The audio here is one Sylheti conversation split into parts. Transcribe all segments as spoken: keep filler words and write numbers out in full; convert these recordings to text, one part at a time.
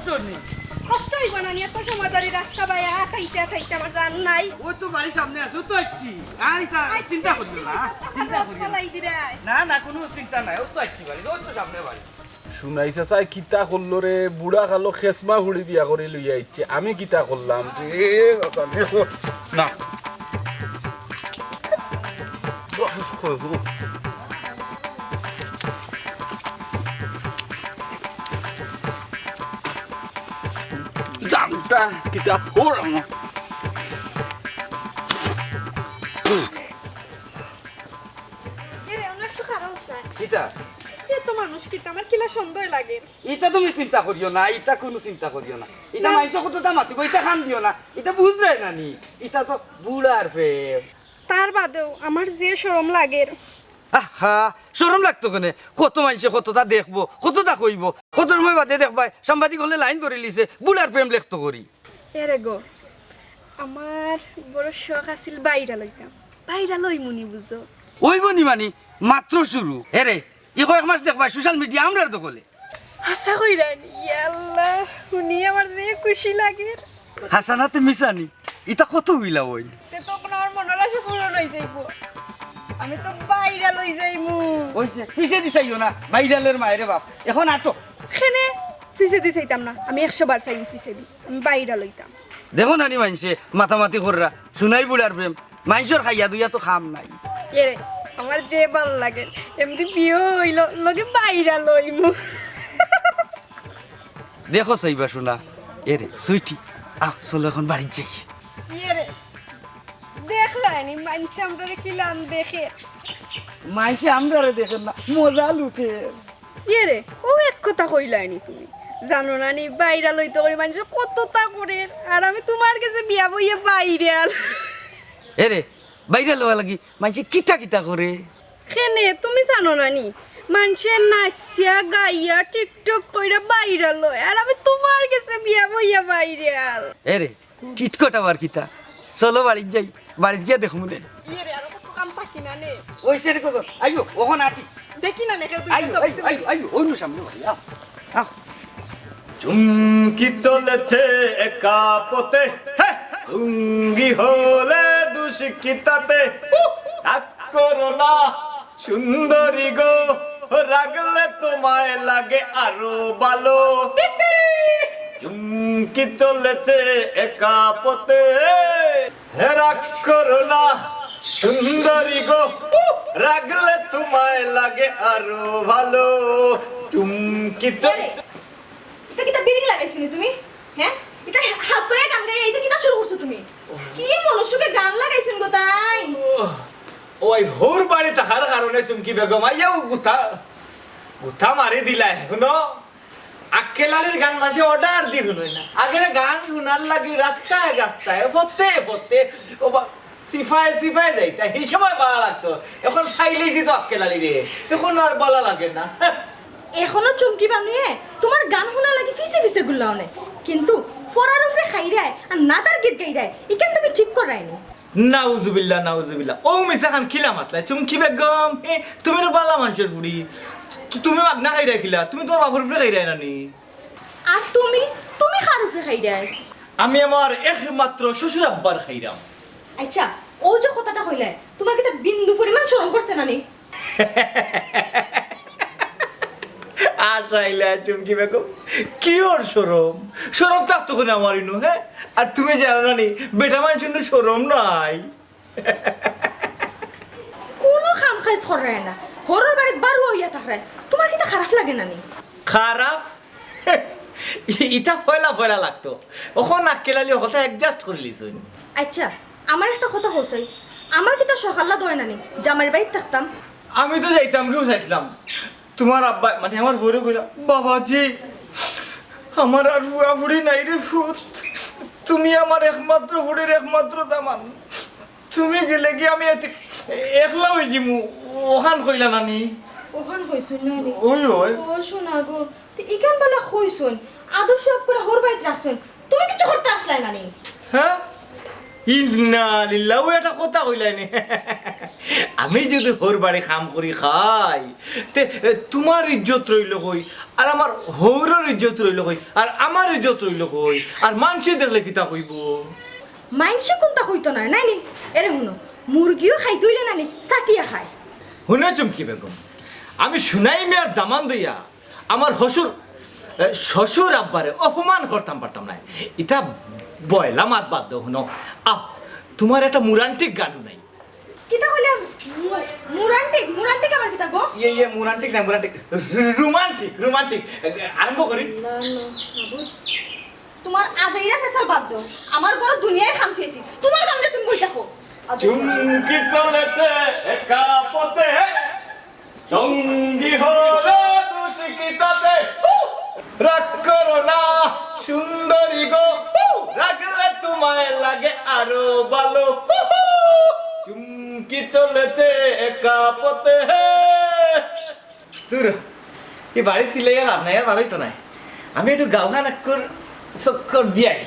কষ্ট অইবো না নি, এত সময় ধরি রাস্তা বায় আটাইতে আটাইতে আমার জান নাই। ওই তো বাড়ির সামনে আছে, ওই তো আইছি। আর ইতা আচ্ছা, চিন্তা করিও না, চিন্তা করিও না। ফালাই দিরায়। না, না, কুনু চিন্তা নাই, ওই তো আইছি বাড়ি, ওই তো সামনে বাড়ি। হুনাই চাচায় কিতা করলো রে, বুড়া কালো খেসমা ফুড়ি বিয়া করি লইয়া আইছে, আমি কিতা করলাম রে? না। জানটা কিতা ওর আমার। এরে, আমরা একটু খারাপ অবস্থা। কিতা? সে তো মানুষ কিতা, আমার কিলা সন্দেহ লাগে। ইতা তুমি চিন্তা করিও না, ইতা কুনু চিন্তা করিও না। ইতা না। মাইনষে কততা মাতিবো, ইতা কান দিও না। ইতা বুঝরায় না নি, ইতা তো বুড়ার প্রেম। তার বাদেও আমার যে শরম লাগের। আহা, শরম লাগতো কেনে? কত মাইনষে কততা দেখবো, কততা কইবো। কত সময় বাদে দেখবায়, সাংবাদিক অকলে লাইন ধরিলিছে, বুড়ার প্রেম লেখতো করি। এরে গো, আমার বড় শখ আছিল বাইরা লইতাম। বাইরা লইমু নি বুঝো। অইবো নি মানি, মাত্র শুরু। এরে, ই কয়েক মাস দেখবায় social media আমরার দখলে। হাছা কইরায় নি? ইয়াল্লা, হুনি আমার যে খুশি লাগের। হাছা না তে মিছা নি? ইতা কত অইলা অইল? তে তো অখন আমার মনর আশা পূরণ অইযাইবো। আমি তো বাইরা লইযাইমু। অইছে, পিছেদি চাইও না, বাইরালর মায়েরে বাপ। অখন আটো। কেনে পিছেদি চাইতাম না, আমি একশো বার চাইমু পিছেদি। আমি বাইরা লইতাম। দেখো নানি মাইনষে মাতামাতি কররা, হুনাই বুড়ার প্রেম। মাইনষর খাইয়া দুইয়া তো কাম নাই। এরে, আমার যে ভালা লাগে, এমনে বিয়া অইলো, লগে বাইরা লইমু। দেখো চাইবা হুনা, এরে, সুইটি, আহ, চলো অখন বাড়িত যাই। এরে, দেখরায় নি, মাইনষে আমরারে কিলান দেখে। মাইনষে আমরারে দেখে না, মজা লুটে। এরে, অউ এক কথা কইলায় নি তুমি। জানো না নি, বাইরা লইতো করি মাইনষে কততা করের, আর আমি তুমার গেছে বিয়া বইয়া বাইরাল। এরে, বাইরা লওয়া লাগি মাইনষে কিতা কিতা করে? কেনে, তুমি জানো না নি? মাইনষে নাচিয়া, গাইয়া, TikTok কইরা বাইরা লয়, আর আমি তুমার গেছে বিয়া বইয়া বাইরাল। এরে, TikTok আবার কিতা? চলো বাড়িত যাই, বাড়িত গিয়া দেখমু নে। ইয়ে রে, আরো কত কাম বাকি না নে? অইছে রে কত, আইও, অখন আটি। দেখি না নে কেউ দুইটা আইও, ছবি আইও, তুলি। আইও, আইও, অইনু সামনে বাড়ি, আও, আও। চুমকি চলেছে একা পথে, হে! লুঙ্গি হলে দোষ কিতাতে? রাগ করো না, সুন্দরী গো, রাগলে তোমায় লাগে আরো ভালো। চুমকি চলেছে একা পথে, হে রাগ করো না, সুন্দরী গো, রাগলে তোমায় লাগে আরো ভালো। চুমকি চলে এরে, ইটা কিতা বিরিং লাগাইছো নি তুমি? হ্যাঁ? ইটা হাত ধরে গান গাইয়া ইটা কিতা শুরু করছো তুমি? কি মনসুখে গান লাগাইছইন গো তাইন? ও, ওই হউর বাড়ি থাকার কারণে চুমকি বেগম আইয়াউ গুতা, গুতা মারি দিলায়। হুনো, আক্কেল আলীর গান মাইনষে order দি হুনইন না। আগেরে গান হুনার লাগি রাস্তায় রাস্তায়, পথে পথে, ও বা-, সিফায় সিফায় যাইতা, হি সময় ভালা লাগতো। অখন ফাইলাইছি তো আক্কেল আলীরে, অখন আর ভালা লাগে না। অখনো চুমকি বানুয়ে তুমার গান হুনার লাগি পিছে পিছে ঘুরলাও নে, কিন্তু ফরার উপরে খাইরায় আর নাদার গীত গাইরায়, ইখান তুমি ঠিক কররায় নি। নাউজুবিল্লাহ, নাউজুবিল্লাহ। অউ মিছা খান কিলা মাতলায় চুমকি বেগম? এ, তুমি তো ভালা মানষর ফুড়ি, তু-, তুমি মাগনা খাইরায় কিলা? তুমি তুমার বাপর উপরে খাইরায় না নি? আর তুমি, তুমি কার উপরে খাইরায়? আমি আমার একমাত্র শ্বশুর আব্বার খাইরাম। আচ্ছা, অউ যে কথাটা কইলায়, তুমার কিতা বিন্দু পরিমাণ শরম করছে না নি? আচ্ছা, ইলা চুমকি বেগম, কিওর শরম? শরম থাকতো কেনে আমার ইনো, হ্যাঁ? আর তুমি জানো না নি, বেটা মানষর ইনো শরম নাই। কুনু কাম কাজ কররায় না, হউরর বাড়িত বারুয়া অইয়া থাকরায়, তুমার কিতা খারাপ লাগে না নি? খারাপ? ইতা পয়লা পয়লা লাগতো, অখন আক্কেল আলী হকলতা adjust করিলিছইন। আচ্ছা, আমার একটা কথা কও চাই, আমার কিতা শখ আহ্লাদ অয় না নি, জামাইর বাড়িত থাকতাম? আমি তো যাইতাম গিয়াউ চাইছলাম, তুমার আব্বায়, মানে আমার হউরে কইলা, "বাবাজি, আমার আর ফুয়া ফুড়ি নাই রে ফুত, তুমি আমার একমাত্র ফুড়ির একমাত্র দামান, তুমি গেলে গি আমি এতি-, একলা অইযিমু", অখান কইলা না নি? অখান কইছইন না নি? অয়, অয়। ও সোনা গো, তে ইখান বালা কইছইন, আদর সওয়াব করি হউর বাড়িত রাখছইন, তুমি কিচ্ছু করতা আছলায় না নি? হ্যাঁ? ইন্না লিল্লাহ, অউ একটা কথা কইলায় নি। আমি যুদি হউর বাড়ি কাম করি খাই, তে, এ, তুমার ইজ্জত রইলো কই, আর আমার হউরর ইজ্জত রইলো কই, আর আমার ইজ্জত রইলো কই, আর মানষে দেখলে কিতা কইবো? মানষে কুন্তা কইতো নায়, নায় নি? এরে হুনো, মুরগিও খাইতে অইলে নানি চাটিয়া খায়। হুনো চুমকি বেগম, আমি সুনাই মিয়ার দামান দইয়া আমার হশুর, এ, শ্বশুর আব্বারে অপমান করতাম পারতাম নায়। ইতা বয়লা মাত বাদ দেও, হুনো। আহ, তুমার একটা মুরান্টিক গান হুনাই। কিতা কইলে? মু-, মুরান্টিক? মুরান্টিক আবার কিতা গো? ইয়ে, ইয়ে, মুরান্টিক না, মুরান্টিক। রু-, রোমান্টিক, রোমান্টিক। আরম্ভ করি। না, না, বাবু। তুমার আজাইরা ফেসাল বাদ দেও। আমার ঘরো দুনিয়ার কাম থুইছি। তুমার কাম যে তুমি বই থাকো। আজাইরা। চুমকি চলেছে একা পথে, সঙ্গী হলে দোষ কি তাতে? রাগ করো না সুন্দরী গো, রাগলে তোমায় লাগে আরো ভালো। চুমকি চলেছে একা পথে। দূর, ই বাড়ি চিল্লাইয়া লাভ নাই, আর ভালা অইতো নায়। আমি একটু গাঁওখান একটু চক্কর দিয়া আই,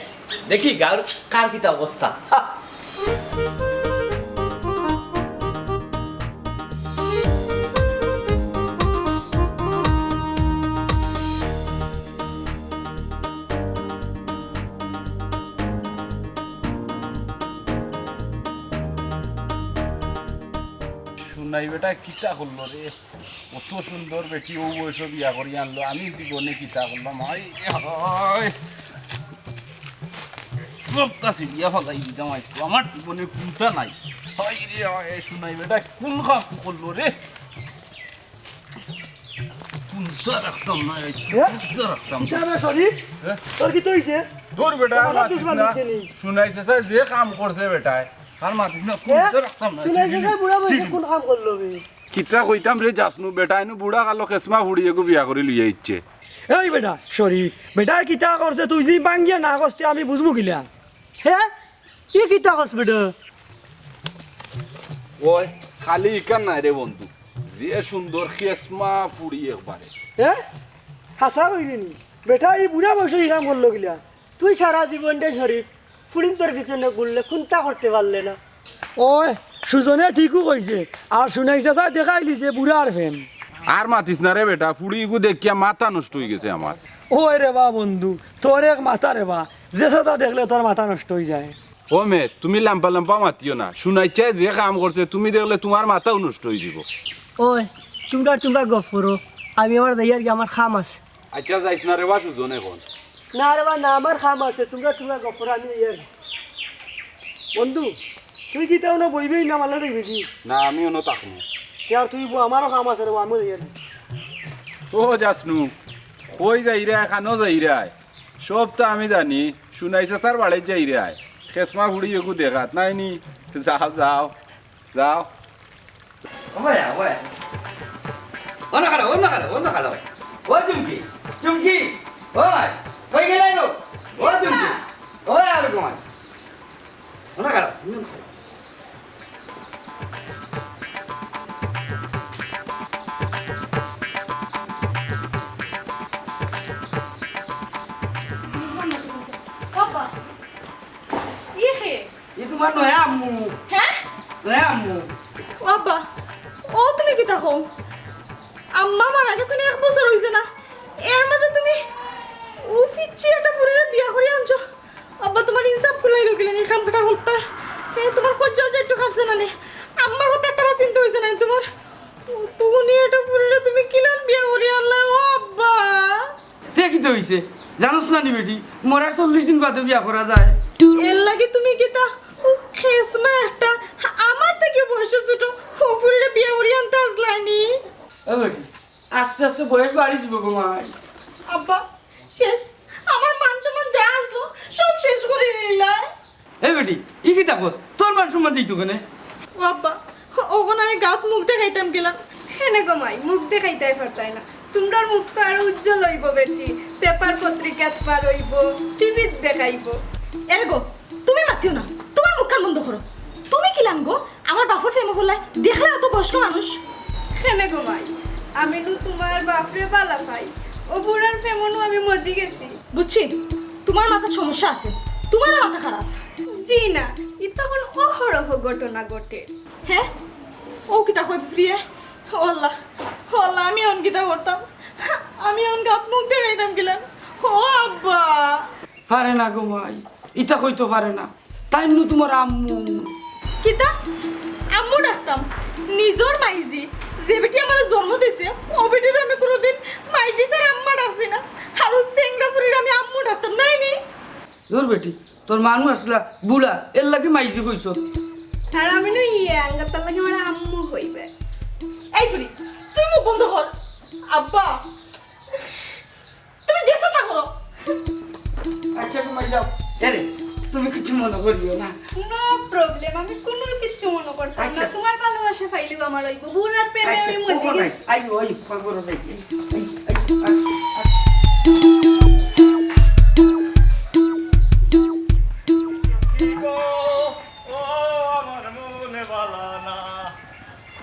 দেখি গাঁওর কার কিতা অবস্থা। হা। সুনাই বেটা কিতা করলো রে? অত সুন্দর বেটি অউ বয়সো বিয়া করি আনলো, আমি জীবনে কিতা করলাম? হায়, হায়। সবটা ছিড়িয়া ফালাই দিতাম আইজকু, আমার জীবনে কুন্তা নাই। হায় রে হায়, সুনাই বেটা কুন কাম করলো রে? কুন্তা রাখতাম না আইজকু, হ্যাঁ? কুন্তা রাখতাম না। কিতা রে শরীফ? হ্যাঁ? তোর কিতা অইছে? তোর বেটা, আমার আমার দুশমন না। হচ্ছে নি। সুনাই চাচা যে কাম করছে বেটায়, আর মাতিস না, হ্যাঁ? কুন্তা রাখতাম না। সুনাই চাচা বুড়া বয়সে কুন কাম করলো বে? কিতা কইতাম রে জাসনু, বেটায় নু বুড়া কালো খেসমা ফুড়ি এগু বিয়া করি লইয়া আইছে। এই বেটা শরীফ, বেটায় কিতা করছে তুই যদি ভাঙ্গিয়া না কস তে আমি বুঝমু কিলা? হে? ই কিতা কস বেটা? ওই, খালি ইখান নায় রে বন্ধু, যে সুন্দর খেসমা ফুড়ি একবারে। হে? হাছা কইরে নি? বেটায় ই বুড়া বয়সো ই কাম করলো কিলা? তুই সারা জীবন রে শরীফ ফুড়িন্তর পিছনে ঘুরলে কুন্তা করতে পারলে না। ওই, সুজনে ঠিকউ কইছে। আর সুনাই চাচায় দেখাইলিছে বুড়ার প্রেম। আর মাতিস না রে বেটা, ফুড়ি ইগু দেখিয়া মাথা নষ্ট অইগেছে আমার। ওই রে বা বন্ধু, তোর এক মাথা রে বা, যে চাচা দেখলে তোর মাথা নষ্ট অইযায়। ও মে, তুমি লাম্বা লাম্বা মাতিও না। সুনাই চাচায় যে কাম করছে, তুমি দেখলে তুমার মাথাও নষ্ট অইযিবো। ওই, তুমরা তুমরা গফ করো, আমি আবার যাইয়ার গি, আমার কাম আছে। আইচ্ছা, যাইস না রে বা সুজন অখন। না রে বা, না, আমার কাম আছে, তুমরা তুমরা গফ করো, আমি যাইয়ার গি। বন্ধু, তুই কিতা অনো বইবে না মালা দেখবে কি? না, আমি অনো থাকমু। তে আর তুই ব-, আমারও কাম আছে রে বা, আমিও যাইয়ার গি। ও জাসনু, কই যাইরায়, কানো যাইরায়? সব তো আমি জানি, সুনাই চাচার বাড়িত যাইরায়। খেসমা ফুড়ি এগু দেখাত নায় নি? যাও, যাও, যাও। ওয়া, ওয়া। অনো খাড়া, অনো খাড়া, অনো খাড়া। ও চুমকি, চুমকি, ওই, কই গেলায় গো? ও চুমকি, ওই আর ঘুমাই। অনো খাড়া, অনো খাড়া। বাবা, ই কে? ই তুমার নয়া আম্মু। হ্যাঁ? নয়া আম্মু। ও আব্বা, ও তুমি কিতা কও? আম্মা মারা গেছইন এক বছর অইছে না, এর মাঝে তুমি উ ফিচ্চি একটা ফুড়িরে বিয়া করি আনছো। আব্বা, তুমার ইনসাফ কুলাইলো কিলা নি, কাম কাটা করতা? এ, তুমার কইজ্জা যে একটু কাঁপছে না নি? আম্মার কথা একটা বার চিন্তা অইছে না নি তুমার? ও, তুমি একটা ফুড়িরে তুমি কিলান বিয়া করি আনলা, ও আব্বা? তে কিতা অইছে? জানোস না নি বেটি, মরার চল্লিশ দিন বাদে বিয়া করা যায়। এর লাগি তুমি কিতা, ও খেসমা একটা, আমার থাকি বয়সে ছোট, ও ফুড়িরে বিয়া করি আনতা আছলায় নি? এ বেটি, আস্তে আস্তে বয়স বাড়ি যিবো গো মাই। আব্বা, শেষ। আমার মান সম্মান যা আছলো, সব শেষ করি দিলায়। এ বেটি, ই কিতা কস? তোর মান সম্মান যাইতো কেনে? ও আব্বা, অখন আমি গাউত মুখ দেখাইতাম কিলা? কেনে গো মাই, মুখ দেখাইতায় পারতায় না? তুমরার মুখ তো আরো উজ্জ্বল অইবো বেটি, পেপার পত্রিকাত বার অইবো, টিভিত দেখাইবো। এরে গো, তুমি মাতিও না, তুমার মুখখান বন্ধ করো। তুমি কিলান গো, আমার বাফর প্রেমো পড়লায়, দেখলায় অত বয়স্ক মানুষ। কেনে গো মাই, আমি নু তুমার বাফরে বালা পাই, ও বুড়ার প্রেমো নু আমি মজি গেছি। বুঝছি, তুমার মাথাত সমস্যা আছে, তুমারও মাথা খারাপ। জি না, ইতা ঘটনা ঘটে। হে? ও কিতা কয় ফিরিয়ে? ও আল্লাহ, ও আল্লাহ, আমি অন কিতা করতাম? আমি অন গাত মুখ দেখাইতাম কিলা? ও আব্বা! পারে না গো মাই, ইতা কইতো পারে না। তাইন নু তুমার আম্মু। কিতা? আম্মু ডাকতাম? নিজর মাইজি, যে বেটি আমারে জন্ম দিছে, ও বেটিরে আমি কুনুদিন মাইজি ছাড়া আম্মা ডাকছি না। আর ও চেংড়া ফুরিরে আমি আম্মু ডাকতাম নায় নি? দূর বেটি, তোর মানু আছলা বুড়া, এরলাগি মাইজি কইছস। তার আমি না ইয়ে, আঙ্গার তার লাগি আমার আম্মু কইবে। এই ফুরি, তুই মুখ বন্ধ কর। আব্বা, তুমি যেতা করো। আচ্ছা, ঘুমাই যাও। এরে, তুমি কিছু মনে করিও না। No problem, আমি কুনু কিচ্ছু মনে করতাম না। আচ্ছা। তুমার ভালোবাসা পাইলেউ আমার অইবো। বুড়ার প্রেমে আচ্ছা, আমি মজি গেছি। আইও, আইও, ফোন করো, আইও, আইও, আইও, আইও। কি গো? ও আমার মনে বালা না।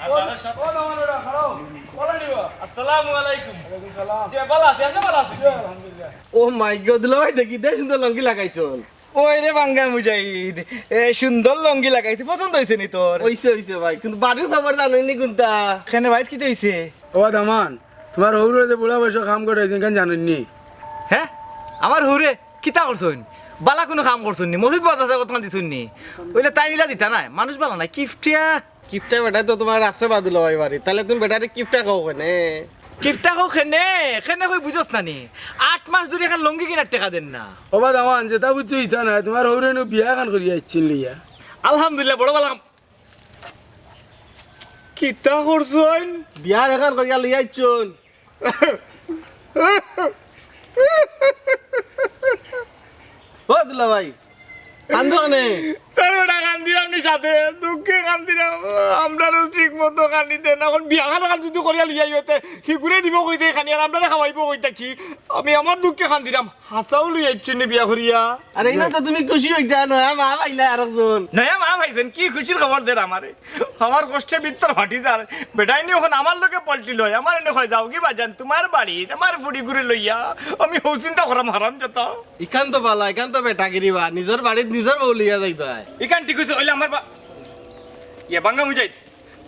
ও, ও, না, না, না, খাড়াও। বলা নিবা। আসসালামু আলাইকুম। ওয়ালাইকুম সালাম। জি, ভালা আছি, আপনি ভালা আছেন? জি, আলহামদুলিল্লাহ। ও মাই গড, দুলাভাই, দেখি দে সুন্দর লুঙ্গি লাগাইছইন। ওই রে বাঙ্গা মুজাহিদ, এ সুন্দর লুঙ্গি লাগাইছে, পছন্দ অইছে নি তোর? অইছে, অইছে ভাই, কিন্তু বাড়ির খবর জানইন নি কুনতা? কেনে, বাড়িত কিতা অইছে? ও দামান, তুমার হউরে যে বুড়া বয়সে কাম করাইছইন, ইখান জানইন নি? হে? আমার হউরে কিতা করছইন? বালা কুনু কাম করছইন নি? মসজিদ মাদ্রাসা কতখান দিছইন নি? অইলে তাইন ইলা দিতা নায়, মানুষ বালা নায়, কিপটিয়া। কিপটা বেটায় তো তুমার রাখছে বা দুলাভাই বাড়িত, তাইলে তুমি বেটারে কিপটা কও কেনে? কিপটা কও কেনে? কেনে কই বুঝস না নি? আট মাস ধরি এখান লুঙ্গি কিনার টেকা দেন না। ও বা দামান, যেতা বুঝছো ইতা নায়, তুমার হউরে নু বিয়া এখান করিয়া আইছইন লইয়া। আলহামদুলিল্লাহ, বড় বালা। কিতা করছইন? বিয়া এখান করিয়া লইয়া আইছইন। ও দুলাভাই, কান্দো কেনে? তোর বেটা কান্দিরাম নি সাথে, দুঃখে কান্দিরাম। আমরারে ঠিক মতো খানি দেইন না। অখন বিয়া খান খান যদি করিয়া লইয়া আইতে, হিগুরে দিবো কইতে খানি, আর আমরারে খাওয়াইবো কইতা কি? আমি আমার দুঃখে কান্দিরাম। হাছাউ লইয়া আইছইন নি বিয়া করিয়া। আরে, ইনো তো তুমি খুশি অইতা, নয়া মা পাইলা আরকজন। নয়া মা পাইছইন, কি খুশির খবর দের আমারে। আমার কষ্টে ভিতর ফাটি যার। বেটাইন নি অখন আমার লগে পল্টি লয়, আমারে নি কয়, "যাওগি বাজান, তুমার বাড়িত আমার ফুড়িগুরে লইয়া।" আমি হউ চিন্তা করাম, হারামজাদা। ইখান তো বালা, ইখান তো বেটাগিরি বা, নিজর বাড়িত নিজর বউ লইয়া যাইবা। ইখান ঠিক অইছে, অইলে আমার বা-, ইয়ে বাঙ্গা মুজাহিদ।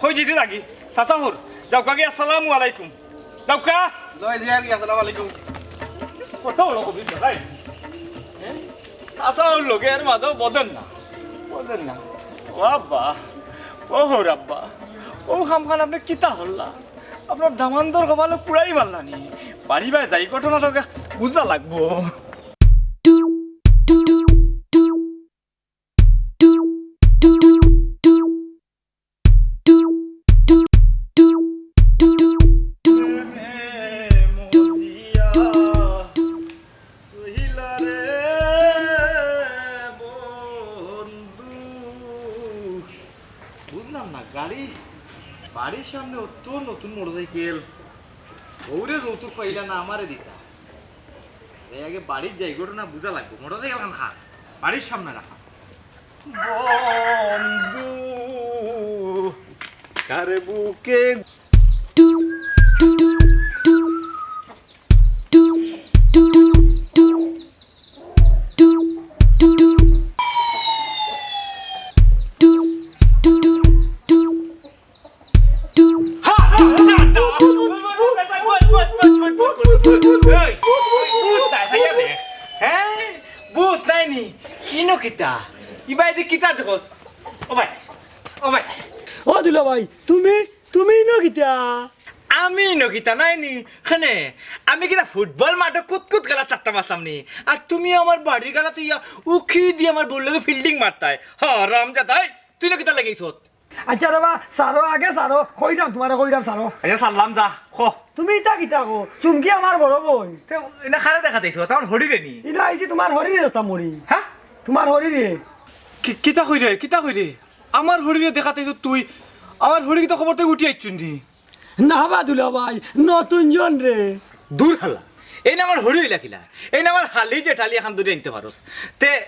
কই যিতে থাকি? চাচা হুর, যাউক্কা গি, আসসালামু আলাইকুম। যাউক্কা। লয় দিয়া আর কি, আসসালামু আলাইকুম। কত বড় কবি ভাই। হ্যাঁ? চাচা হুর লগে এর মাঝেও বদন না। বদন না। ও আব্বা, ও হউর আব্বা, অউ কামখান আপনে কিতা করলা? আপনার দামান্দর কপালো কুড়াই মারলা নি। বাড়ি বায় যাই, ঘটনাটা বুঝা লাগবো। বুঝলাম না, গাড়ি, বাড়ির সামনে অত নতুন মোটরসাইকেল, বউরে যৌতুক পাইলা না আমারে দিতা। এই আগে বাড়িত যাই, ঘটনা বুঝা লাগবো। মোটরসাইকেল খান খা, বাড়ির সামনে রাখা। বন্ধু, কার বুকে এই, ভূত নাই, ভূত নাই নি? ইনো কিতা? ইবায়দি কিতা দেখোস? ও ভাই, ও ভাই। ও দুলাভাই, তুমি, তুমি ইনো কিতা? আমি ইনো কিতা নাই নি? কেনে, আমি কিতা ফুটবল মাঠো কুতকুত খেলা থাকতাম আছলাম নি? আর তুমি আমার বাড়ির গালাত ইয়া উকি দি আমার বউর লগে ফিল্ডিং মারতায়। হারামজাদা, এই, তুই ইনো কিতা লাগাইছত? আচ্ছা রে বা, সারো আগে সারো, কইরাম তুমারে কইরাম সারো। আচ্ছা, সারলাম যা, কো। তুমি ইতা কিতা কও? চুমকি আমার বড় বইন। তে, ইনো কারে দেখাত আইছো? তে আমার হরিরে নি? ইনো আইছি তুমার হরিরে দেখাত মুই। হ্যাঁ? তুমার হরিরে। কি, কিতা কইরে? কিতা কইরে? আমার হরিরে দেখাত আইছো তুই? আমার হরি কিতা কবর থাকি উঠি আইছইন নি? না বা দুলাভাই, নতুন জন রে। দূর হালা, এইন আমার হরি অইলা কিলা? এইন আমার হালি জেঠালি এখান ধরি আনতে পারোস। তে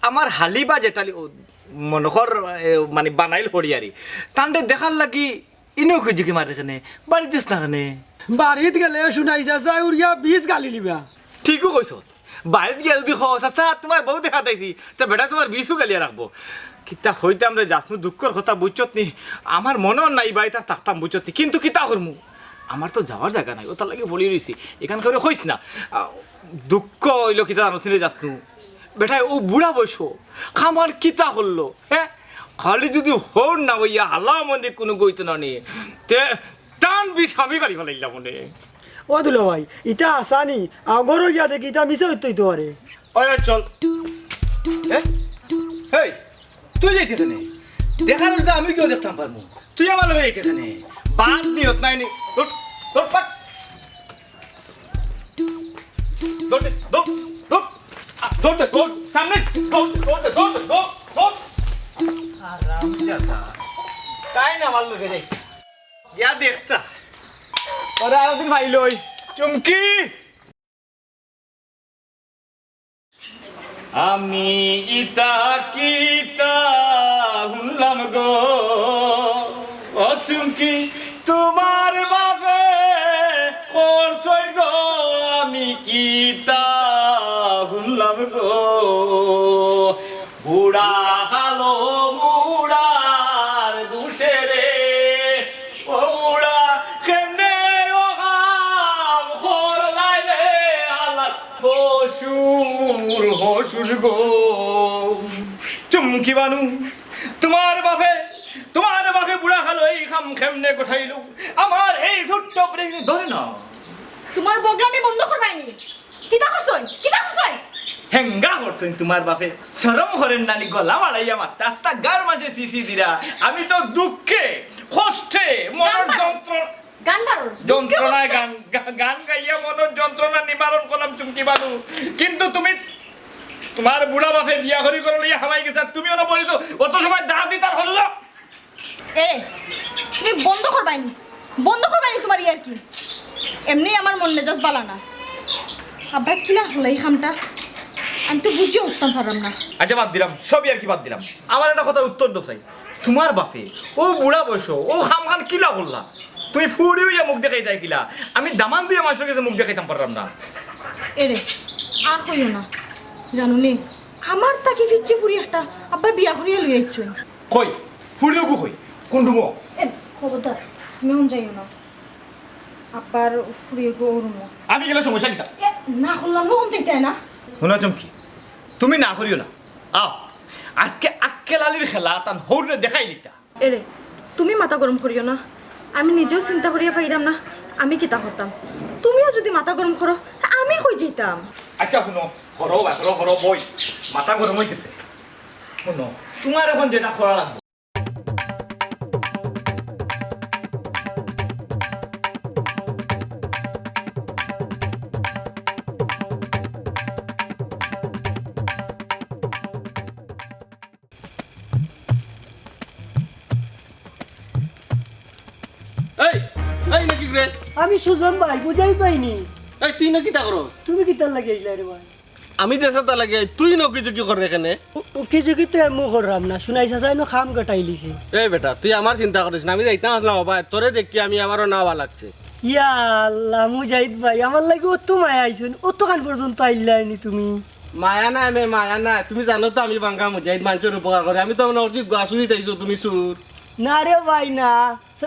আমার হালি বা জেঠালি, ও, মনো কর, এ, মানে বানাইল হরিয়ারি। তানরে দেখার লাগি ইনো খুঁজি কি মারে কেনে? বাড়িত দেস না কেনে? বাড়িত গেলে শুনাই যা যায় উড়িয়া বিষ গালি লিবা। ঠিকউ কইছত। বাড়িত গিয়া যদি কও, "চাচা, তুমার বউ দেখাত আইছি," তে বেটায় তুমার বিষও গালিয়া রাখবো। কিতা কইতাম রে জাসনু, দুঃখর কথা বুঝছত নি? আমার মনো নাই ই বাড়িত আর থাকতাম বুঝছত নি, কিন্তু কিতা করমু? আমার তো যাওয়ার জাগা নাই, অতার লাগি পড়ি রইছি। ইখান কেউরে কইস না। আ, দুঃখ অইলো কিতা জানস নি রে জাসনু? বেটায় অউ বুড়া বয়সো কাম আর কিতা করলো, হে? খালি যুদি হউর না অইয়া হালা মন্দি কুনু গইতো না নি, তে তান বিষ আমি গালি ফালাইলাম অনে। ও দুলাভাই, ইতা হাছা নি? আগরও গিয়া দেখি ইতা মিছা অইতো অইতো পারে। ওই, ওই, চল। এ? হেই, তুই যাইতে কেনে? দেখার অইলে তো আমি গিয়া দেখতাম পারমু। তুই আমার লগে যাইতে কেনে? বাদ নিয়ত নাই নি। ধর, ধর, পাক। ধর দে, ধর, ধর। আ, ধর দে, ধর। সামনে। ধর, ধর দে, ধর দে, ধর, ধর। আরাম দাদা। তাই না আমার লগে যাই। গিয়া দেখতা। তোরে আরো দিন ভাই লই। চুমকি। আমি ইতা কিতা হুনলাম গো, ও চুমকি, তুমার বাপে করছইন গো, আমি কিতা হুনলাম গো। বুড়া কালো মুড়ার দুষে রে, ও বুড়া কেমনে অ কাম করলায় রে, আল্লাহ। হশুর, হশুর গো। চুমকি বানু, তুমার বাপে, তুমার বাপে বুড়া কালো ই কাম কেমনে গঠাইলো? আমার এই ছোট্ট ব্রেইনে ধরে না। তুমার বগলামি বন্ধ করবায়নি। কিতা করছইন? কিতা করছইন? হেঙ্গা করছইন তুমার বাপে। শরম করের না নি, গলা বাড়াইয়া মাতরা, আস্তা গাঁওর মাঝে ছি ছি দিরা। আমি তো দুঃখে, কষ্টে, মনর গান বারো। যন্ত্র-, গান বারো। দুঃখে যন্ত্রণায় কষ্টে। গান, গা-, গান গাইয়া মনর যন্ত্রণা নিবারণ করলাম চুমকি বানু। কিন্তু তুমি, তুমার বুড়া বাপে বিয়া করি করে লইয়া হামাই গেছে, আর তুমি অনো বলিছো, অত সময় দা দিতার হল্লা। এরে, তুমি বন্ধ করবায়নি, বন্ধ করবায়নি তুমার ইয়ার্কি। এমনেউ আমার মন মেজাজ বালা না। আব্বায় কিলা করলা ই কামটা, আমি তো বুঝিয়া উঠতাম পারলাম না। আচ্ছা, বাদ দিলাম, সব ইয়ার্কি বাদ দিলাম। আমার একটা কথার উত্তর দেও চাই, তুমার বাপে অউ বুড়া বয়সো অউ কামখান কিলা করলা? তুমি ফুড়ি অইয়া মুখ দেখাইতায় কিলা? আমি দামান দিয়া মানষর গেছে মুখ দেখাইতাম পারলাম না। এরে, আর কইও না, জানো নি, আমার থাকি ফিচ্চি ফুড়ি একটা আব্বায় বিয়া করিয়া লইয়া আইছইন। কই? ফুড়ি অগু কই? কুন রুমো? এ, খবরদার, তুমি অন যাইও না। আব্বার ফুড়ি অগু অউ রুমো। আমি গেলে সমস্যা কিতা? এ, না করলাম না, অন যাইতায় না। হুনো চুমকি, তুমি না করিও না। আও, আজকে আক্কেল আলীর খেলা তান হউররে দেখাইলিতা। এরে, তুমি মাথা গরম করিও না। আমি নিজেও চিন্তা করিয়া পাইরাম না, আমি কিতা করতাম। তুমিও যুদি মাথা গরম করো, তে আমি কই যাইতাম? আচ্ছা, হুনো, হরো বা, হরো, হরো, বই। মাথা গরম অইগেছে। হুনো, তুমার অখন যেটা করা লাগবো। এই, এই নাকি রে? আমি সুজন ভাই, বুঝাই পাইনি। এই, তুই না কিতা করস? তুমি কিতার লাগি আইলা রে ভাই? আমি দেশে তা লাগি আই, তুই নকি ঝুঁকি করে কেনে? ও, ও কি ঝুঁকি তো এমন করলাম না, শুনাই চাচা এনো খাম গটাইলিছে। এই বেটা, তুই আমার চিন্তা করিস না, আমি যাইতাম আসলাম বাবা, তোরে দেখি আমি আবারও নাওয়া লাগছে। ইয়া আল্লাহ, মুজাহিদ ভাই, আমার লাগি অত মায়া আইছইন, অতখান পর্যন্ত আইলায়নি তুমি। মায়া নাই মে, মায়া নাই। তুমি জানো তো আমি বাঙ্গা মুজাহিদ, মানষর উপকার করি। আমি তো মনে করছি গুয়াসুরি তাইছো তুমি চুর। না রে ভাই, না।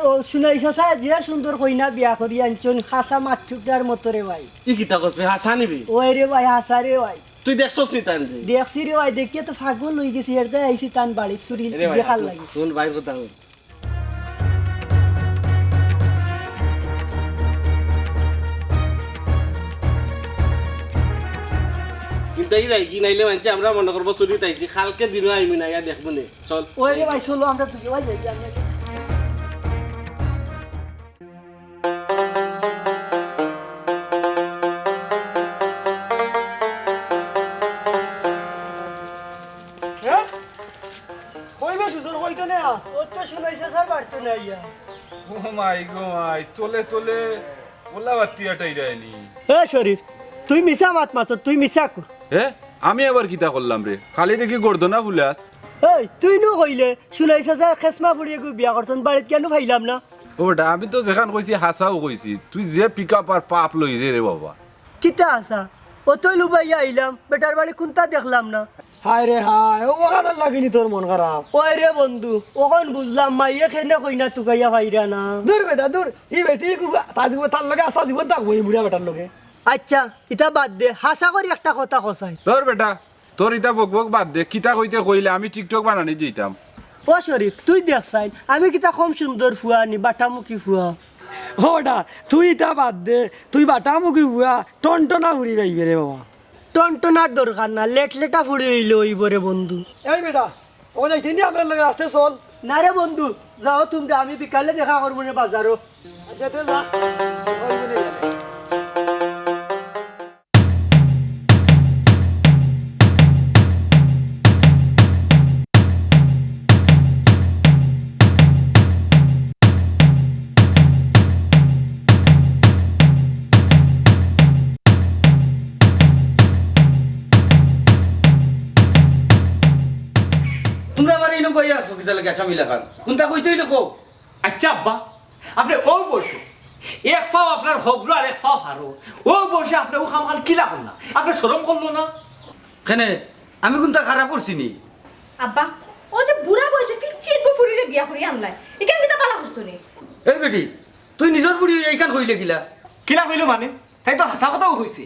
ও শুনাই চাচা, যে সুন্দর কইনা বিয়া করি আনছইন, হাছা মাঠুটার মতো রে ভাই। ই কিতা কস বে, হাছা নিবি? ওই রে ভাই, হাছা রে ভাই। তুই দেখছস নি তান রে? দেখছি রে ভাই, দেখিয়া তো পাগল অইগেছি। এর যাই আইছি তান বাড়ি চুরি এরে ভাই, দেখার লাগি। হুন ভাইর কথা হুন। কিন্তু এই যাই কি নাইলে মানষে আমরা মনে করবো চুরি তাইছি, কালকে দিনও আইমি না, ইয়া দেখবো নে। চল। ওই রে ভাই, চলো আমরা দুই ভাই যাই, আমি হ্যাঁ? কই বে সুজন, কই তো নে আস? ও তো শুনাইছে স্যার, বাড়িতে নাই ইয়া। ও মাই গো মাই, তলে তলে ওলা বাতি আটাই দেয়নি। এ শরীফ, তুই মিছা মাত মাতছ, তুই মিছা কর। হে? আমি আবার কিতা করলাম রে? খালি দেখি গর্দনা ফুলাস। এই, তুই নু কইলে, শুনাইছে যে খেসমা ফুড়ি এগু বিয়া করছইন, বাড়িত কেনে পাইলাম না? ও বেটা, আমি তো যেখান কইছি হাছাউ কইছি। তুই যে পিক আপ আর পাপ লইরে রে বাবা। কিতা হাছা? অতই লুবাইয়া আইলাম, বেটার বাড়ি কুনতা দেখলাম না। হায় রে হায়, ও অখানর লাগি নি তোর মন খারাপ? ওই রে বন্ধু, অখন বুঝলাম মাইয়ে কেনে কইনা তুকাইয়া পাইরা না। দূর বেটা, দূর। ই বেটি খুব, তার জীবন, তার লগে আস্তা জীবন থাকবো নি বুড়া বেটার লগে। আচ্ছা, ইতা বাদ দে, হাছা করি একটা কথা কছাইন। দূর বেটা, তোর ইতা বকবক বাদ দে, কিতা কইতে কইলে আমি TikTok বানানি যাইতাম। ও শরীফ, তুই দেখছাইন, আমি কিতা কম সুন্দর ফুয়া নি, বাটামুখী ফুয়া? ও বেটা, তুই ইতা বাদ দে, তুই বাটামুখী ফুয়া, টনটনা ফুরি পাইবে রে বাবা। টনটনার দরকার না, লেটলেটা ফুরি অইলে অইবো রে বন্ধু। এই বেটা, ও যাইতে নি আমরার লগে আস্তে চল। না রে বন্ধু, যাও তুমরা, আমি বিকালে দেখা করমু নে বাজারো। আচ্ছা, তে যা। ওই দিনে যাবে। তুমরা আবার ইনো বইয়া আছো কিতা লাগি আসামি লাখান? কুনতা কইতে অইলে কও। আচ্ছা আব্বা, আপনে অউ বয়সো এক পাও আপনার হবরো আর এক পাও ফারো, অউ বয়সে আপনে অউ কামখান কিলা করলা? আপনে শরম করলো না? কেনে, আমি কুনতা খারাপ করছি নি? আব্বা, অউ যে বুড়া বয়সে ফিচ্চি এগু ফুরিরে বিয়া করি আনলায়, ইখান কিতা ভালা করছো নি? এই বেটি, তুই নিজর ফুরি অইয়া ইখান কইলে কিলা? কিলা কইলো মানে? তাই তো হাছা কথাউ কইছে।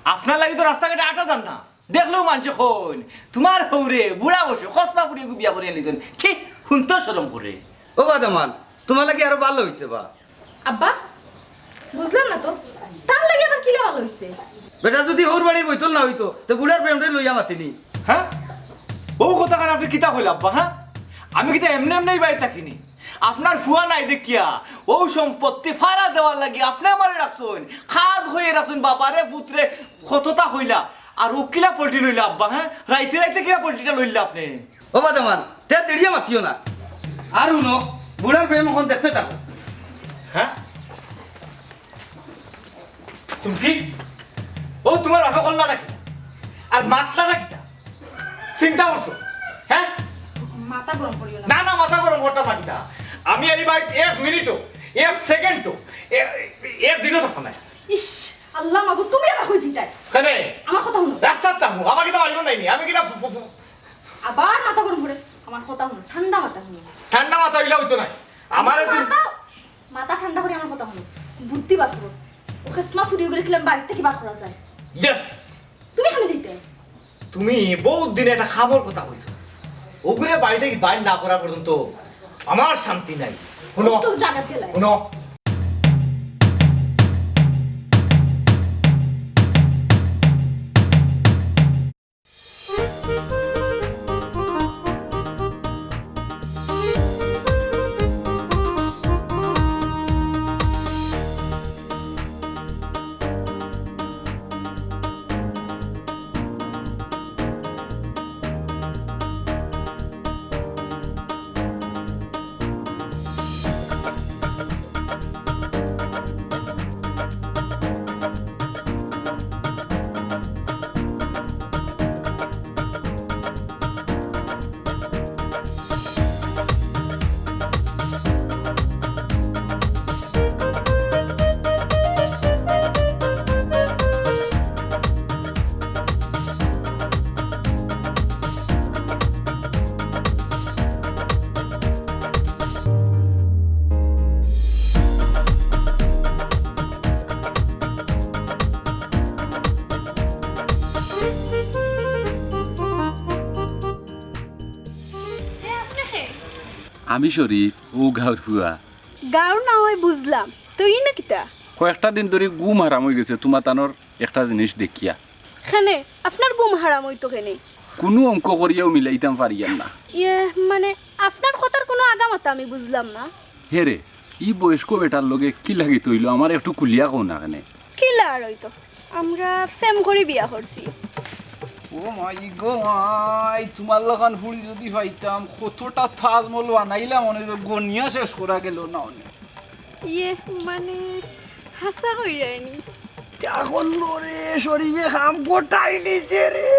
আপনার লাগি তো রাস্তাঘাটে আটা যার না। দেখলেউ মানষে কইন, "তুমার হউরে বুড়া বয়সে কসমা ফুরি এগু বিয়া করি আনলিছইন।" ছি, হুনতেউ শরম করে। ও বা দামান, তুমার লাগি আরো ভালা অইছে বা। আব্বা, বুঝলাম না তো, তার লাগি আবার কিলা ভালা অইছে? বেটা, যুদি হউর বাড়ির বইতল না অইতো, তে বুড়ার প্রেমরে লইয়া মাতিনি। হ্যাঁ? অউ কথাখান আপনে কিতা কইলা আব্বা, হ্যাঁ? আমি কিতা এমনে এমনে ই বাড়িত থাকি নি? আপনার ফুয়া নাই দেখিয়া অউ সম্পত্তি ফারা দেওয়ার লাগি আপনে আমারে রাখছইন, খাদ কইয়া রাখছইন, বাবারে পুতরে কততা কইলা, আর অউ কিলা পল্টি লইলা আব্বা, হ্যাঁ? রাইতে রাইতে কিলা পল্টিটা লইলা আপনে? ও বা দামান, তে দেড়িয়া মাতিও না। আর হুনো, বুড়ার প্রেম অখন দেখতে থাকো। হ্যাঁ? চুমকি, অউ তুমার বাপে করলা না কিতা? আর মাতলা না কিতা? চিন্তা করছো? হ্যাঁ? মাথা গরম করিও না। না, না, মাথা গরম করতাম না কিতা? আমি আর ই বাড়িত এক মিনিটও, এক সেকেন্ডও, এ-, এক দিনও থাকতাম না। ইস, আল্লাহ মাবুদ, তুমি আবার কই যাইতায়? কেনে? আমার কথা হুনো। রাস্তাত থাকমু, আমার কিতা বাড়িঘর নাই নি? আমি কিতা ফু-, ফু-, ফু-, আবার মাথা গরম করে। আমার কথা হুনো, ঠান্ডা মাথা হুনো। ঠান্ডা মাথা অইলে অইতো নায়। আমারে তুমি মাথা, মাথা ঠান্ডা করি আমার কথা হুনো। বুদ্ধি বার করো। অউ কসমা ফুরি অগুরে কিলা বাড়ি থাকি বার করা যায়? Yes! তুমি কেনে যাইতায়? তুমি বউত দিনে একটা কামর কথা কইছো। অগুরে বাড়ি থাকি বাইর না করা পর্যন্ত আমার শান্তি নাই। হুনো, তো জাগাত গেলায়। হুনো। এ, আপনে কে? আমি শরীফ, অউ গাউর ফুয়া। গাউর না অয় বুঝলাম, তো ইনো কিতা? কয়েকটা দিন ধরি ঘুম হারাম অইগেছে তুমার তানর একটা জিনিস দেখিয়া। কেনে, আপনার ঘুম হারাম অইতো কেনে? কুনু অঙ্ক করিয়াও মিলাইতাম পারিয়ার না। ইয়ে, মানে, আপনার কথার কুনু আগামাথা আমি বুঝলাম না। হে রে, ই বয়স্ক বেটার লগে কিলা কিতা অইলো, আমারে একটু খুলিয়া কও না কেনে? কিলা আর অইতো, আমরা প্রেম করি বিয়া করছি। ও মাই গো মাই, তুমার লাখান ফুড়ি যুদি পাইতাম, কতটা তাজমহল বানাইলাম, অনে যে গনিয়া শেষ করা গেল না অনে। ইয়ে, মানে, হাছা কইরায় নি? দেখো রে, শরীফে কাম গোটাই নিছে রে।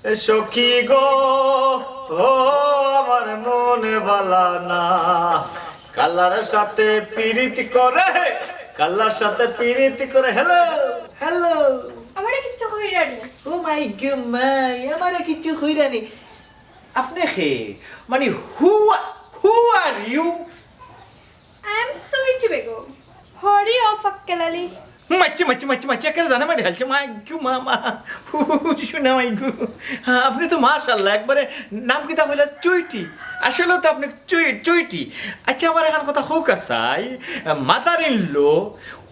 এ সখী গো, ও আমার মনে বালা না, কালার সাথে পিরিত করে, কালার সাথে পিরিত করে। Hello, hello. আমারে কিচ্ছু কইরা নি। ও মাই গো মাই, আমারে কিচ্ছু কইরা নি। আপনে কে? মানে, who, who are you? I am Sweety Begum. হরি অফ আক্কেল আলী। মাছি, মাছি, মাছি, মাছি, একেবারে জানে মারি হালছে। মাই গো, মা, মা। হু, হু, হু, শোনা মাই গো। হ্যাঁ, আপনে তো মাশাআল্লাহ, একবারে নাম কিতা কইলা? চুইটি। আসলে তো আপনে চুই-, চুইটি। আচ্ছা, আমার এখান কথা কউক্কা চাই, mother in law,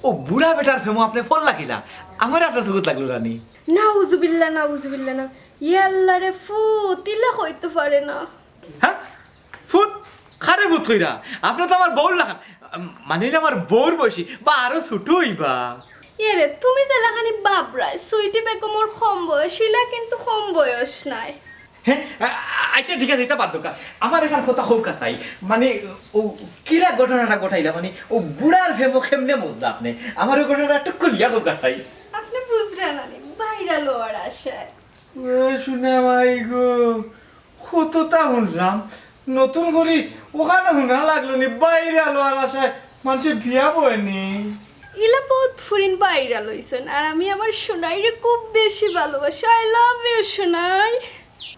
ও বুড়া বেটার প্রেমো আপনে পড়লা কিলা? আমারে আপনার চকুত লাগলো না নি? নাউজুবিল্লাহ, নাউজুবিল্লাহ না। ইয়া আল্লাহ রে ফুত, ইলা কইতো পারে না। হ্যাঁ? ফুত? কারে ফুত কইরা? আপনে তো আমার বউর লাখান। মানে, ইলা আমার বউর বয়সী, বা আরো ছোট অইবা। এরে, তুমি যেলাখানি ভাবরায়, সুইটি বেগমর কম বয়স, ইলা কিন্তু কম বয়স নায়। হ্যাঁ? আ-, আ-, আচ্ছা, ঠিক আছে, ইতা বাদ দেউক্কা। আমার এখান কথা কউক্কা চাই। মানে, ও কিলা ঘটনাটা ঘটাইলা? মানে, ও বুড়ার প্রেমো কেমনে মরলা আপনে? আমার ওই ঘটনাটা একটু খুলিয়া কউক্কা চাই। আপনে বুঝরা না নি, বাইরা লওয়ার আশায়। ও শোনা মাই গো, কততা হুনলাম, নতুন করি অখান হুনা লাগলো নি, বাইরা লওয়ার আশায় মানষে বিয়া বয় নি। ইলা বউত ফুরিন বাইরা লইছইন, আর আমি আমার সোনাইরে খুব বেশি ভালোবাসি। I love you, Sonai.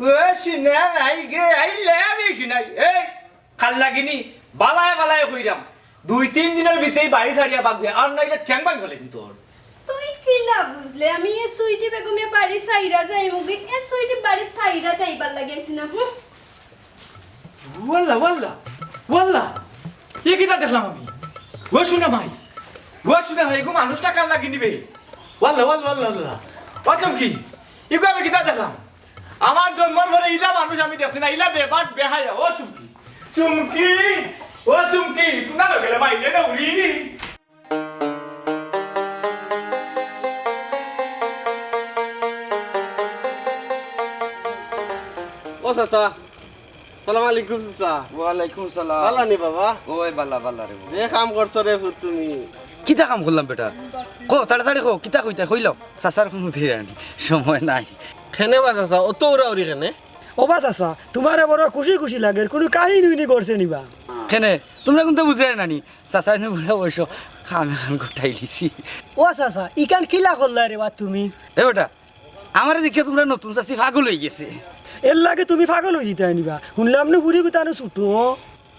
ও শোনা মাই গো, I love you, সোনাই। এই, কাল্লাগিনি, বালায় বালায় কইরাম, দুই তিন দিনর ভিতরেই বাড়ি ছাড়িয়া বাগবে, আর নাইলে ঠ্যাং ভাঙি ফালাই দিমু তোর। তুই কিলা বুঝলে আমি এ সুইটি বেগমে বাড়ি ছাইরা যাইমুগি? এ সুইটি বাড়ি ছাইরা যাইবার লাগি আইছি না, হুম? ওয়াল্লা, ওয়াল্লা, ওয়াল্লা, এ কিতা দেখলাম আমি? ও শোনা মাই, ও শোনা মাই, এগু মানুষটা কাল্লাগিনি বে। ওয়াল্লা, ওয়াল্লা, ওয়াল্লা, ওয়াল্লা। ও চুমকি, এগু আমি কিতা দেখলাম? আমার জন্মর পরে ইলা মানুষ আমি দেখছি না, ইলা বেবাট বেহায়া। ও চুমকি, চুমকি, ও চুমকি, তুই না গেলে মাইলে না উড়ি। ও চাচা, সালাম আলাইকুম চাচা। ওয়ালাইকুম সালাম। বালা নি বাবা? ওই বালা, বালা রে বাবা। যে কাম করছো রে পুত তুমি। কিতা কাম করলাম বেটা? কও, তাড়াতাড়ি কও, কিতা কইতায় কইলাও। চাচার কুনু ধীর নাই, সময় নাই। কেনে বা চাচা, অত উড়াউড়ি কেনে? ও বা চাচা, তুমারে বড় খুশি খুশি লাগের, কুনু কাহিনী উনি করছে নি বা? কেনে? তুমরা কুন্তা বুঝরায় না নি? চাচায় নু বুড়া বয়সো কাম এখান ঘটাইলিছি। ও চাচা, ইখান কিলা করলায় রে বা তুমি? এ বেটা, আমারে দেখিয়া তুমরার নতুন চাচি পাগল অইগেছে। এরলাগি তুমি পাগল অইযিতায় নি বা? হুনলাম নু ফুরি গুতানো ছুটো।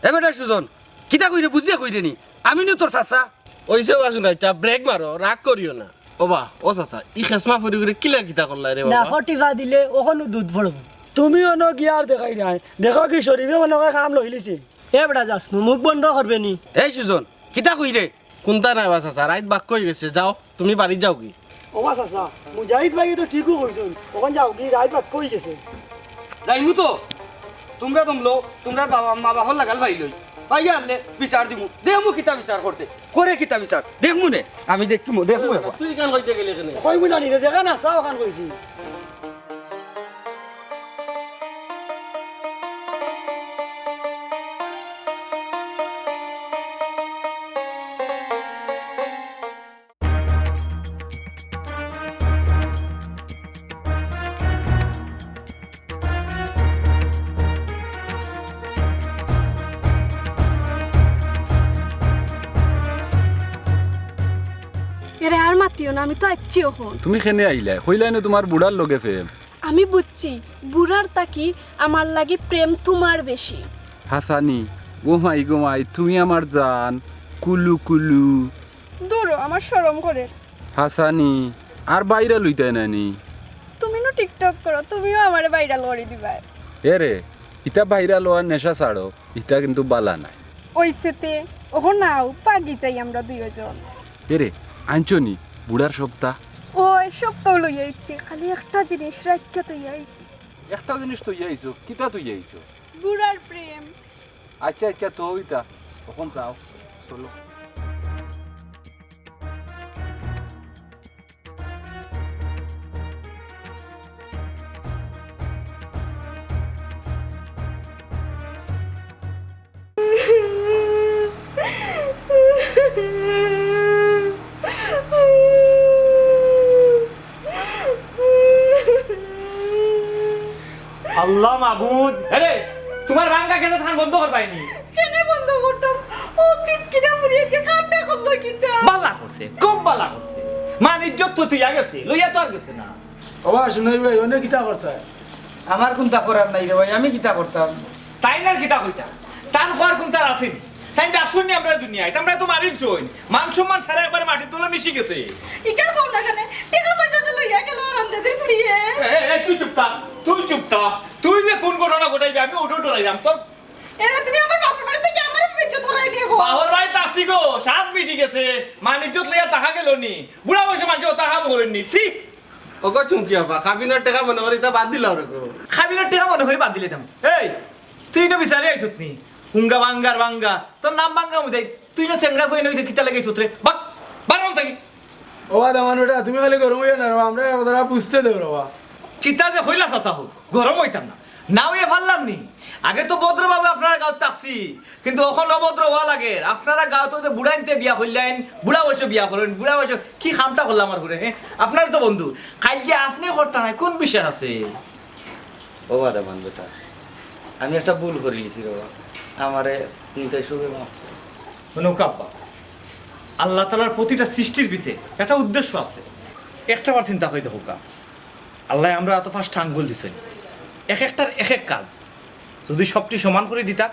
এ বেটা সুজন, কিতা কইরে বুঝিয়া কইরে নি? আমি নু তোর চাচা। অইছে বা হুনাইতা, ব্রেক মারো, রাগ করিও না। ও বা, ও চাচা, ই খেসমা ফুরিগুরে কিলা কিতা করলায় রে বাবা? নাকো টিপা দিলে অখনউ দুধ পড়বো। তুমি অনো গিয়া আর দেখাইরায়, দেখো কি শরীফে মনো অয় কাম লইলিছে। এ বেটা যাস নু, মুখ বন্ধ করবে নি। এই সুজন, কিতা কইরে? কুন্তা নাই বা চাচা, রাইত বাক্কা অইগেছে, যাও, তুমি বাড়িত যাওগি। ও বা চাচা, মুজাহিদ ভাইয়ে তো ঠিকউ কইছইন, অখন যাওগি, রাইত বাক্কা অইগেছে। যাইমু তো, তুমরা দমলো, তুমরার বাবা মা বাফর লাগাল পাইলই, পাইয়া আনলে বিচার দিমু, দেখমু কিতা বিচার করতে, করে কিতা বিচার, দেখমু নে, আমি দেখমু, দেখমু এখন। তুই ইখান কইতে গেলে কেনে? কইমু না নি রে, যেখান আছা অখান কইছি। এরে আর মাতিও না, আমি তো আইচ্ছি অখন। তুমি কেনে আইলায়? কইলায় না তুমার বুড়ার লগে প্রেম। আমি বুঝছি, বুড়ার থাকি আমার লাগি প্রেম তুমার বেশি। হাছানি, ও মাই গো মাই, তুমি আমার জান, কুলু কুলু। দুরো, আমার শরম করের। হাছানি, আর ভাইরাল অইতায় নায় নি? তুমি নু TikTok করো, তুমিও আমারে ভাইরাল করি দিবায়। এরে, ইতা ভাইরাল অওয়ার নেশা ছাড়ো, ইতা কিন্তু বালা নায়। অইছে তে, অখন আও, পাগি যাই আমরা দুইওজন। এরে, আনছো নি বুড়ার সবতা? অয়, সবতাউ লইয়া আইছি, খালি একটা জিনিস রাখিয়া থইয়া আইছি। একটা জিনিস থইয়া আইছো? কিতা থইয়া আইছো? বুড়ার প্রেম। আইচ্ছা, আইচ্ছা, থও ইতা, অখন যাও, চলো। আল্লাহ মাবুদ, আরে, তুমার ভাঙ্গা গেছে, খান বন্ধ করবায়নি। কেনে বন্ধ করতাম? ও তিতকিটা ফুরিয়ে গিয়ে কামটা করলো কিতা? বালা করছে, খুব বালা করছে। মান ইজ্জত তো তুই গেছে, লইয়া তো আর গেছে না। ওবা, শুনাই ভাই, অনে কিতা করতায়? আমার কুন্তা করার নাই রে ভাই, আমি কিতা করতাম? তাইন আর কিতা কইতা? তান কওয়ার কুন্তা আছেনি? তাইন ডাকছইন নি আমরারে দুনিয়াত, আমরারে তো মারিলছইন। মান সম্মান সারা একবারে মাটির তলে মিশি গেছে। ইকার কম না কেনে? টেকা পয়সা তো লইয়া গেল আরামজাদির ফুরিয়ে। এ, এ, এ, তুই চুপ থাক, তুই চুপ থাক। তুই যে কুন ঘটনা ঘটাইবে, আমি ওটাও ডরাইলাম। তোর এরে, তুমি আমার বাপর বাড়ি থাকি আমারে বেইজ্জত করাই নিয়ে গো। বাপর বাড়িত আছি গো, সাত মিটি গেছে, মান ইজ্জত লইয়া থাকা গেল নি। বুড়া বয়সে মানষে অতা কাম করইন নি, ছি। ওগো চুমকি আপা, কাবিনর টেকা মনো করি ইতা বাদ দিলাও রে গো। কাবিনর টেকা মনো করি বাদ দিলাইতাম। এই, তুই ইনো বিচারি আইছত নি? হুঙ্গা বাঙ্গার বাঙ্গা। তোর নাম বাঙ্গা মুদাই। তুই ইনো চেংড়া ফুয়া নইতে কিতা লাগাইছত রে? বাক, বার অন থাকি। ওবা দামান বেটা, তুমি খালি গরম অইও না রে বা, আমরারে বুঝতে দেও রে বা। কিতা যে কইলা চাচা হো, গরম অইতাম না। না অইয়া পারলাম নি? আগে তো ভদ্রভাবে আপনারার গাঁওত থাকছি, কিন্তু অখন অভদ্র অওয়া লাগের। আপনারার গাঁওত অউ যে বুড়াইন্তে বিয়া করলাইন, বুড়া বয়সে বিয়া করইন, বুড়া বয়সে কি কামটা করলাম আর ঘুরে, হে? আপনার তো বন্ধু, কাইল যে আপনে করতা নায়, কুন বিশ্বাস আছে? ওবা দামান বেটা, আমি একটা ভুল করিলিছি রে বা, আমারে নিতাই সবে মাফ করো। হুনউক্কা আব্বা, আল্লাহ তাআলার প্রতিটা সৃষ্টির পিছে একটা উদ্দেশ্য আছে। একটা বার চিন্তা করি দেখউক্কা, আল্লায় আমরারে অত পাঁচটা আঙ্গুল দিছইন, এক একটার এক এক কাজ। যদি সবটি সমান করি দিতা,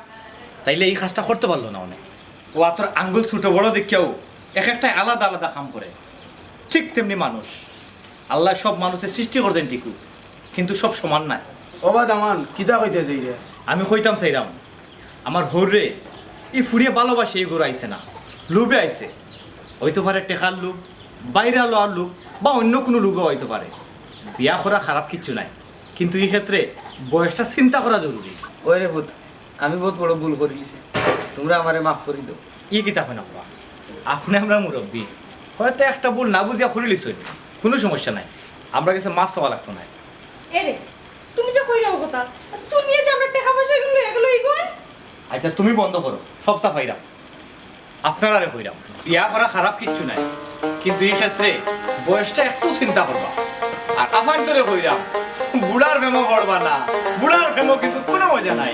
তাইলে ই কাজটা করতে পারলো না অনে। অউ আতর আঙ্গুল ছোট বড় দেখিয়াও এক একটায় আলাদা আলাদা কাম করে। ঠিক তেমনি মানুষ, আল্লায় সব মানুষরে সৃষ্টি করছইন ঠিকউ, কিন্তু সব সমান নায়। ওবা দামান, কিতা কইতে চাইরে? আমি কইতাম চাইরাম, আমার হউররে ই ফুড়িয়ে ভালোবাসে, ই ঘরো আইছে না, লোভে আইছে। অইতো পারে টেকার লোভ, বাইরা লওয়ার লোভ, বা অইন্য কুনু লোভে অইতো পারে। বিয়া করা খারাপ কিচ্ছু নায়, কিন্তু ই ক্ষেত্রে বয়সটা চিন্তা করা জরুরি। ওই রে পুত, আমি বউত বড় ভুল করিলিছি, তুমরা আমারে মাফ করি দেও। ই কিতা কইন আব্বা? আপনে আমরার মুরব্বি, হয়তো একটা ভুল না বুঝিয়া করিলিছইন, কুনু সমস্যা নাই, আমরার গেছে মাফ চাওয়া লাগতো নায়। এরে, তুমি যে কইরায় অউ কথা, শুনিয়া যে আমরার টেকা পয়সা ইগুন লইয়া গেল ইগুন। আইচ্ছা, তুমি বন্ধ করো, সবতা পাইরাম। আপনারারে কইরাম, বিয়া করা খারাপ কিচ্ছু নায়, কিন্তু ই ক্ষেত্রে বয়সটা একটু চিন্তা করবা। আর আফাইন্তরে কইরাম, বুড়ার প্রেমো পড়বা না, বুড়ার প্রেমো কিন্তু কুনু মজা নাই।